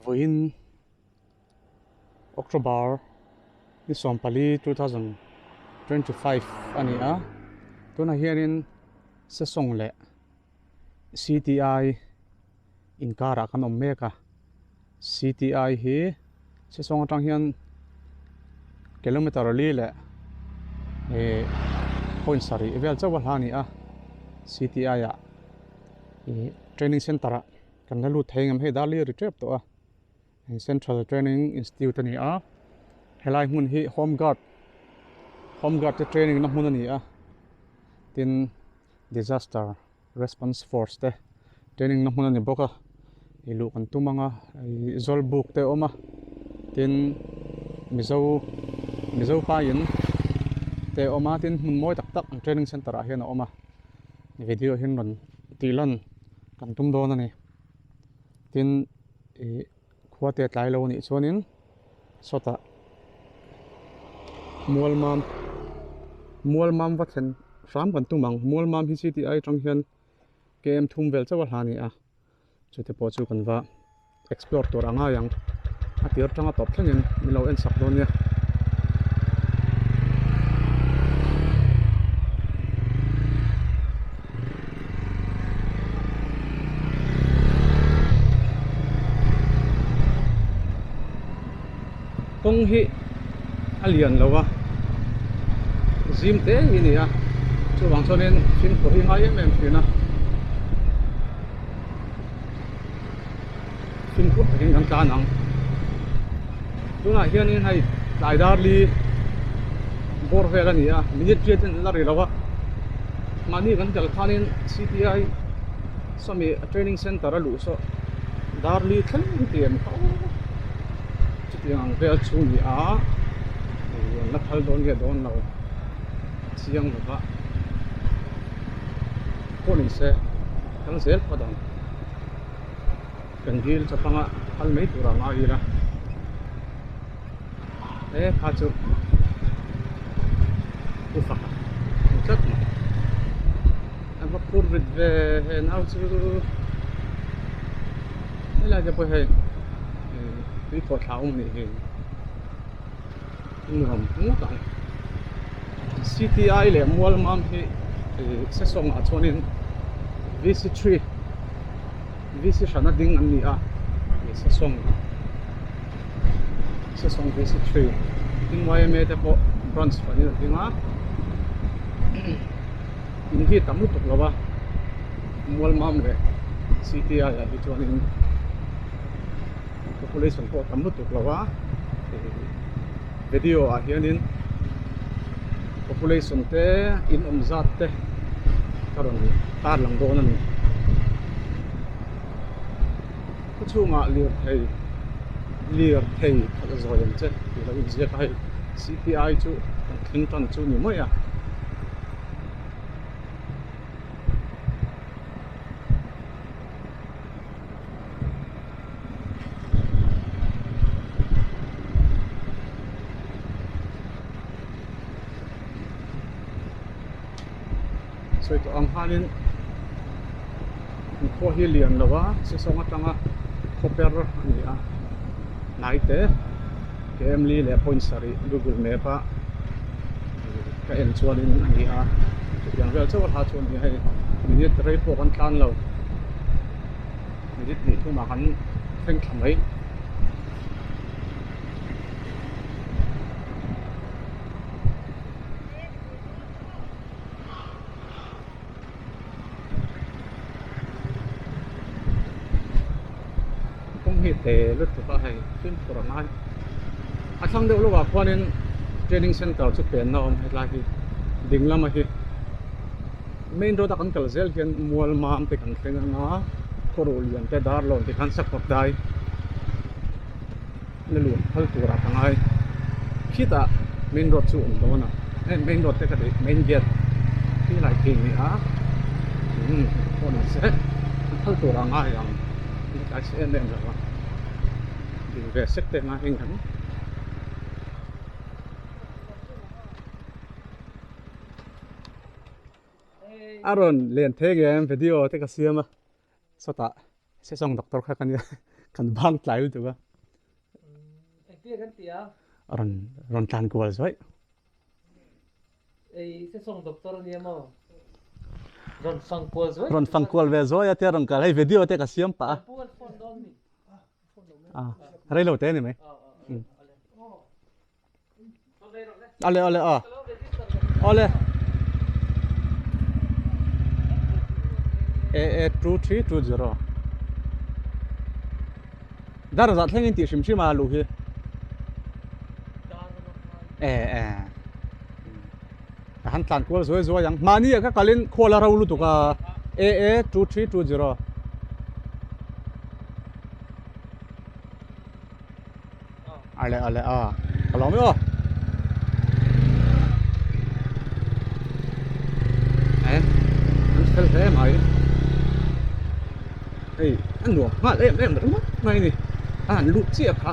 Vawiin October ni 14 2025 a ni a, tunah hianin Sesawng leh CTI inkarah kan awm mek a, CTI hi Sesawng atang hian kilometer li leh ih point sarih vel chauh a hla a ni a, CTI ah ih training center ah kan la lut thei ngam hei dar li a ri tep tawh a Central Training Institute a ni a helai hmun hi home guard home guard te training na hmun a ni a tin disaster response force te training na hmun a ni bawk a ih luh kan tum ang a ih zawlbuk te a awm a tin mizo mizo pa in te a awm a tin hmun mawi tak tak an training center ah hian a awm a video hian rawn tih lan kan tum dawn a ni tin ih khua te a tlai lo a nih chuanin sawtah mualmam mualmam va thlen hram kan tum ang mualmam hi city ai atang hian km thum vel chauh a hla a ni a chute pawh chu kan va explore tur a ngai ang a tir atanga tawp thlengin min lo en sak dawn nia. Kawng hi a lian lo a zim te hi a ni a chuvang chuanin fimkhur hi a ngai em em thin a fimkhur takin kan tlan ang tunah hianin hei tlai dar li bawr vel a ni a minute riat in la ri lo a mahni kan kal khanin C_T_I sawmi training center a luh saw dar li thleng tiam kha aw chutiang ang vel chu ni a an la phal dawn nge dawn lo a chiang lo va pawh ni se kal zel phawt ang kan dil chawpanga phal mai tur a ngai ila e kha chu u fak a ni tlat mai a va phur rit ve he nau chu helai te pawh hei tui khawh thla awm anih hi nuam ngawt ang C_T_I leh Mualmam hi ih sesawng ah chuanin V_C three V_C hrana ding an ni a ih sesawng sesawng V_C three tin Y_M_A te pawh branch hranin a ding a in hi tam lutuk lo a Mualmam leh C_T_I ah hi chuanin. Population pawh tam lutuk lo a video ah hianin population te in awm zat te ka rawn tar lang dawn a ni khaw chhungah lirthei lirthei khalh zawi ang che tih lo inziak a hei C_P_I chu kan thleng tan chu ni mai a. Sawi tawh ang khanin khua hi lian lo a sesawng atanga khaw per a ni a hnai te km li leh point sarih google map a ka en chuanin a ni a chutiang vel chauh a hla chu a ni a hei minute rei pawh kan tlan lo. Minute hnih thumah kan thleng thla mai. Kawng hi te lutuk a hei fimkhur a ngai. A thlang deuh lovah khuanin training center chu penna a awm hetlai hi ding lama hi. Main road a kan kal zel hian mual mam te kan thleng ang a khawruh lian te dar lawn te khan sakawr dai na luan phal turah ka ngai khitah main road chu a awm dawn a hei main road te ka tih main gate khi lai khi a ni a umm pawh ni se a phal turah a ngai ang tlai se em em lo a dil ve sek te a ngai ang. A rawn len thei ngei em video te ka siam a sawtah sesawng doctor kha ka nia Kan bang tlai lutuk a. Engtia kan ti a? Rawn rawn tlan kual zuaih. Ei sesawng doctor a nia maw? Rawn fang kual zuaih. Rawn fang kual ve zuaih a tia rawn kal hei video te ka siam pah a. Kan pu an phone dawn mi? A rei lo te a ni mai. Ale ale a. Ale. A A 2320. Dar za thleng in tih hrim hrim a luh hi. E e. Ka han tlan kual zuai zuai ang. Mahni ah ka kalin khual a ro lutuk a. A A 2320. Ale ale a ka lawm e aw e an fel hle mai hei a nuam nghal em em ringawt mai a ni a han lut chiah kha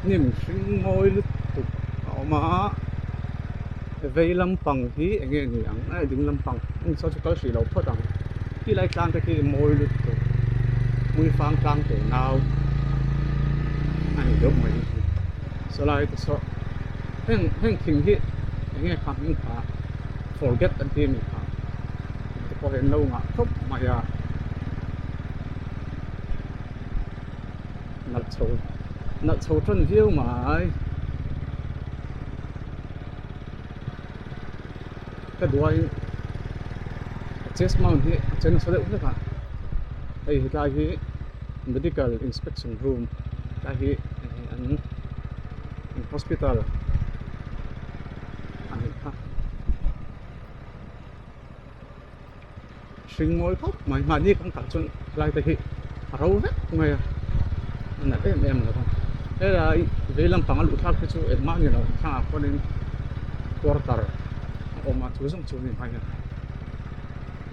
hnim hring mawi lutuk a awm a vei lampang hi eng nge ni ang a ding lampang heng saw chu kal hrih lo phawt ang khilai tlang te khi mawi lutuk hmuifang tlang te nau a ni deuh mai saw lai te saw heng heng thing hi eng nge kha hming kha forget an ti a ni kha te pawh hi an lo ngah khawp mai a nalh chho nalh chho tan viau mai. Ka duaiin chest mount hi a che nasa deuh hlek a hei hetlai hi medical inspection room tlai hi an hospital a nih kha hring mawi khawp mai mahni kan kal chuan helai te hi a ro vek mai a a nalh em em lo va helai vei lampang a luh thlak hi chu engmah a ni lo thlangah khuanin quarter a awm a chu zawng chu a ni mai a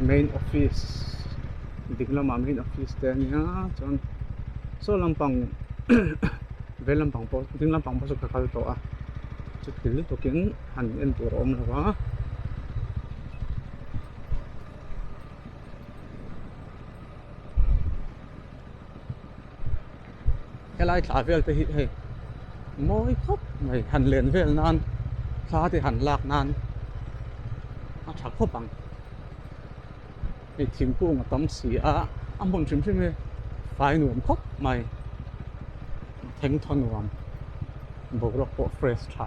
main office ding lamah main office te a nia chuan saw lampang vei lampang pawh ding lampang pawh chu ka kal tawh a chuti lutukin han en tur a awm lo va. Helai thla vel te hi hei mawi khawp mai han len vel nan thla te han lak nan a tha khawp ang hei thingkung a tam si a a hmun hrim hrim hi fai nuam khawp mai thengthaw nuam boruak pawh fresh tha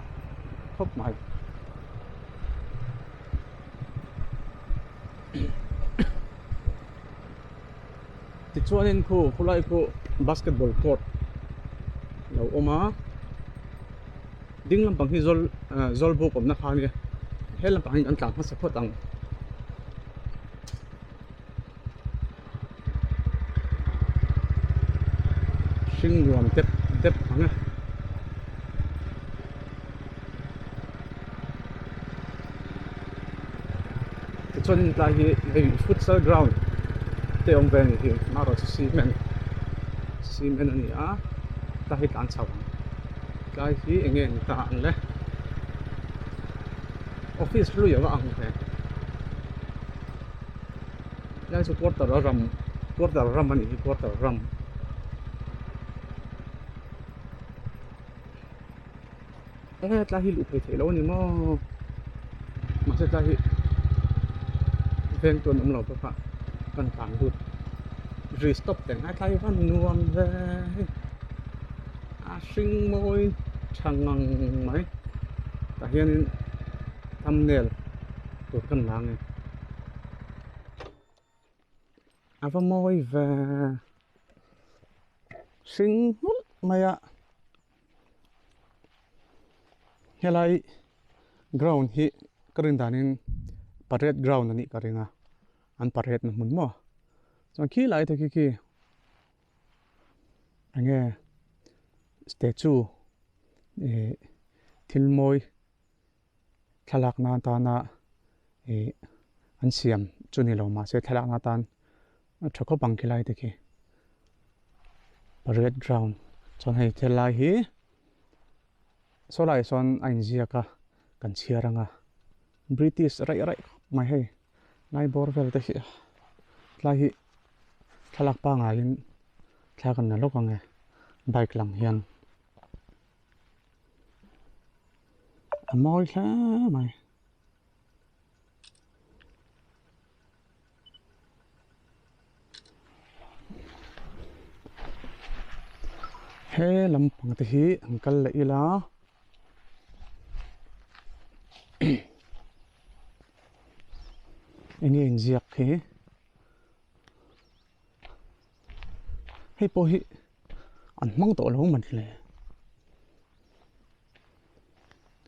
khawp mai. Tichuanin khu khulai khu basketball court lo awm a ding lampang hi zawl ah zawlbuk awmna kha ania he lampang hi an tlan hmasa phawt ang. Hring nuam dep dep ang e. Tichuan tlai hi hei futsal ground te awm ve a ni hi marawh chu cement cement a ni a tlai hi tlan chho ang tlai hi eng nge ni ta ang le office hlui ava ang ve tlai chu quarter a ram quarter ram a ni hi quarter ram. Enge tlai hi luh phei theih loh a ni maw mahse tlai hi veng chu an awm lo bawk a kan tlan lut ri stop teng a tlai van nuam ve hei a hring mawi tha ngang mai tah hianin thumbnail tur kan la ang e a va mawi ve hring nghulh mai a. Helai ground hi ka rin danin parade ground a nih ka ring a an parade na hmun maw chuan khi lai te khi khi enge statue ih thil mawi thlalak nan tana ih an siam chu ni lo mahse thlalak na tan a tha khawp ang khilai te khi parade ground chuan hei thil lai hi saw laiah sawn a inziak a kan chhiar ang a british raih raih khawp mai hei lai bawr vel te hi tlai hi thlalak pangaiin. Thla kan la lawk ang e bike lang hian a mawi hle mai. He lampang te hi an kal leh ila eng nge inziak hi. Hei pawh hi an hmang tawh lo man hle.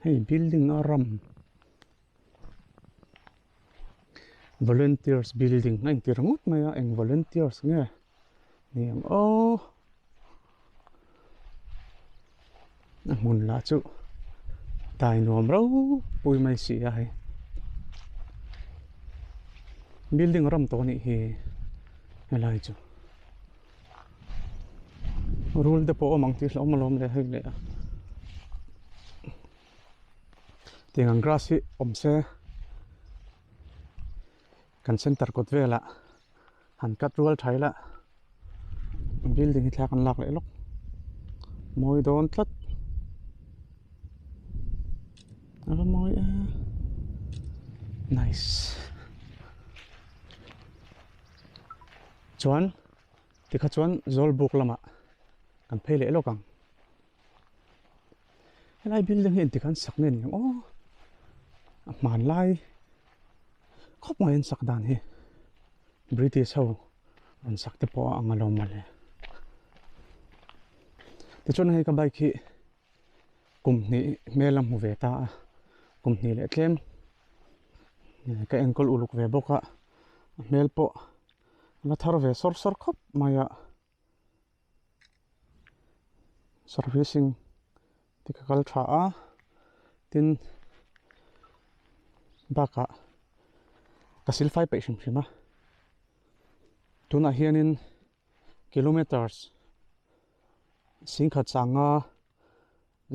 Hei building a ram volunteers building a inti ringawt mai a eng volunteers nge ni ang aw. A hmun lah chu dai nuam ropui mai si a hei building ram tawh anih hi helai chu rul te pawh a awm ang tih hlauhawm alawm le hei leh a tiang ang grass hi awm se kan center kawt velah han cut rual tha ila building hi thla kan lak leh lawk mawi dawn tlat a va mawi e nice chuan tikha chuan zawlbuk lamah kan phei leh lawk ang helai building hi engtik an sak nge ni ang aw a hmanlai khawp mai an sak dan hi. British ho rawn sak te pawh a ang alawm mawle. Tichuan hei ka bike hi kum hnih hmel a hmu ve ta a, kum hnih leh tlem ka enkawl uluk ve bawk a, a hmel pawh a la thar ve sawr sawr khawp mai a. Servicing te ka kal tha a tin bakah ka silfai peih hrim hrim a tunah hianin kilometers singkhat changa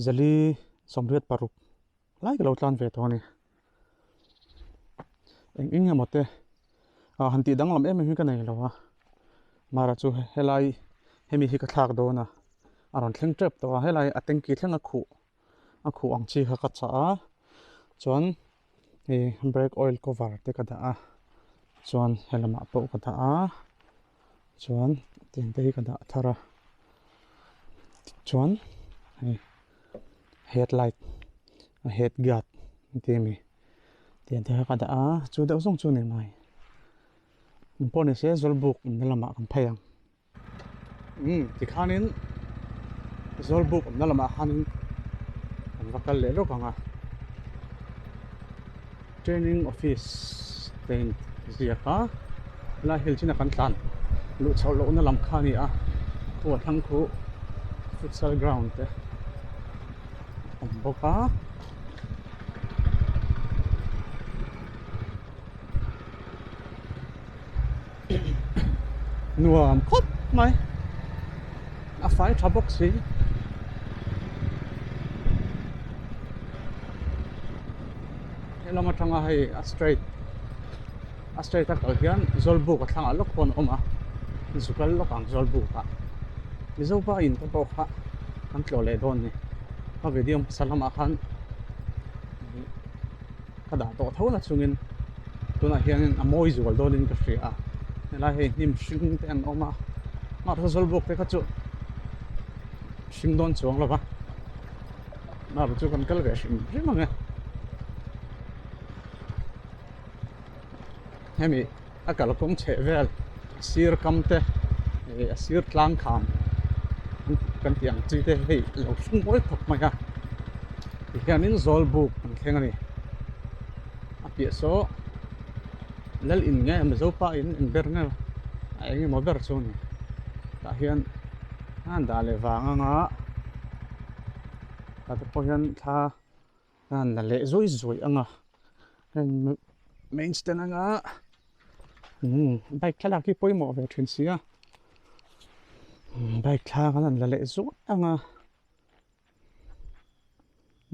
zali 86 lai ka lo tlan ve tawh a ni eng eng emaw te ah han tih danglam em em hi ka nei lo a mara chu helai hemi hi ka thlak dawn a a rawn thleng tep tawh a helai a tanky thleng a khuh a khuh ang chi kha ka chah a chuan ih brake oil cover te ka dah a chuan helamah pawh ka dah a chuan tiang te hi ka dah thar a chuan hei headlight a head guard an ti ami tiang te kha ka dah a chu deuh zawng chu a ni mai engpawh ni se zawlbuk awmna lamah kan phei ang umm tikhanin zawlbuk awmna lamah khanin kan va kal leh lawk ang a training office te in ziak a helai hill chin a kan tlan luh chhoh lohna lam kha a ni a khu a thlang khu futsal ground te a awm bawk a. Nuam khawp mai a fai tha bawk si. Helam atanga hei a straight a straight a kal hian Zawlbuk a thlangah lawk pawn a awm a zu kal lawk ang Zawlbuk ah Mizopa in te pawh kha kan tlawh leh dawn a ni ka video hmasa lamah khan ka dah tawh tho na chungin tunah hianin a mawi zual dawnin ka hria a helai hei hnim hring te an awm a mahse Zawlbuk te kha chu hring dawn chuang lo va. Nar chu kan kal ve hrim hrim ang e. Hemi a kalkawng chheh vel a sir kam te ih a sir tlang kham kan tih ang chi te hei a lo hring mawi khawp mai a tihianin Zawlbuk an thleng a ni. A piah saw lal in nge Mizo pa in eng ber nge a eng emaw ber chu a ni tah hian a han dah leh vang anga. Tah te pawh hian thla a han la leh zuai zuai ang a heng main stand anga umm bike thlalak hi pawimawh ve thin si a bike thla kan han la leh zuai ang a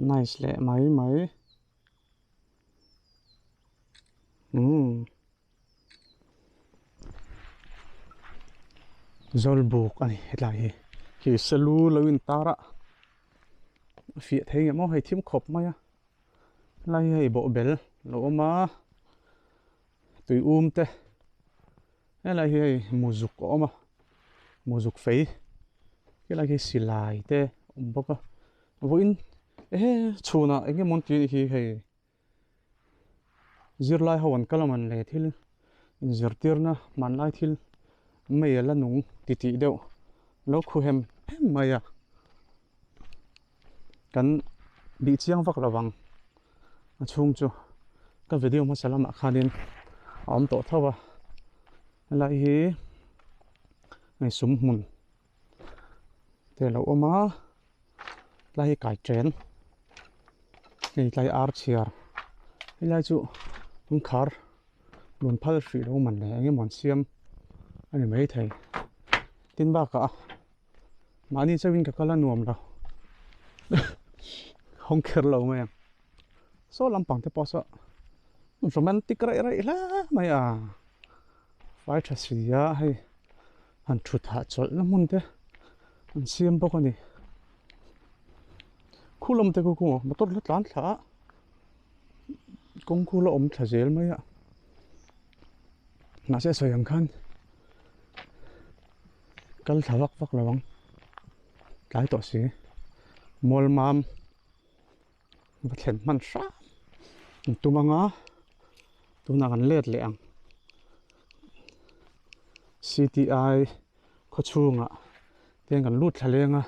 nice leh mai mai umm. Zawlbuk a ni hetlai hi. Khi selu lo in tar a a fiah thei ngem aw hei thim khawp mai a helai hi hei bawhbel lo awm a tui um te helai hi hei muzuk a awm a muzuk fei helai hi silai te a awm bawk a vawiin ehe chhunah eng emaw an tih hi hei. Zirlai ho an kal a man le thil inzirtirna hmanlai thil mei a la nung ti tih deuh lo khu hem hem mai a kan bih chiang vak lo vang a chhung chu ka video hmasa lamah khanin a awm tawh tho a helai hi hei sum hmun te a lo awm a. Tlai hi kai chen hei tlai ar chhiar helai chu kawngkhar rawn phal hrih lo man leh eng emaw an siam a ni maithei tin bakah mahni chauhin ka kal a nuam lo hawng kher lo mai ang saw lampang te pawh saw romantic raih raih hle mai a vai tha si a hei han thut hahchawlh na hmun te. An siam bawk a ni. Khu lam te khu khu motor la tlan thla a kawng khu la awm thla zel mai a mahse sawi ang khan kal thla vak vak lo ang tlai tawh si mual mam va thlen hman hram an tum anga tunah kan let leh ang C_T_I khaw chhungah te kan lut thla leng a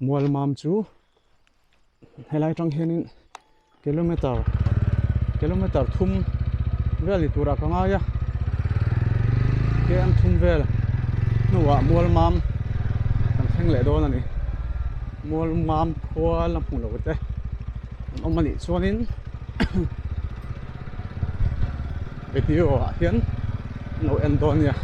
mual mam chu helai atang hianin kilometer kilometer thum vel ni turah ka ngai a km thum vel hnuah mual mam kan thleng leh dawn a ni mual mam khua la hmu lo te an awm a nih chuanin video ah hian an lo en dawn a nia.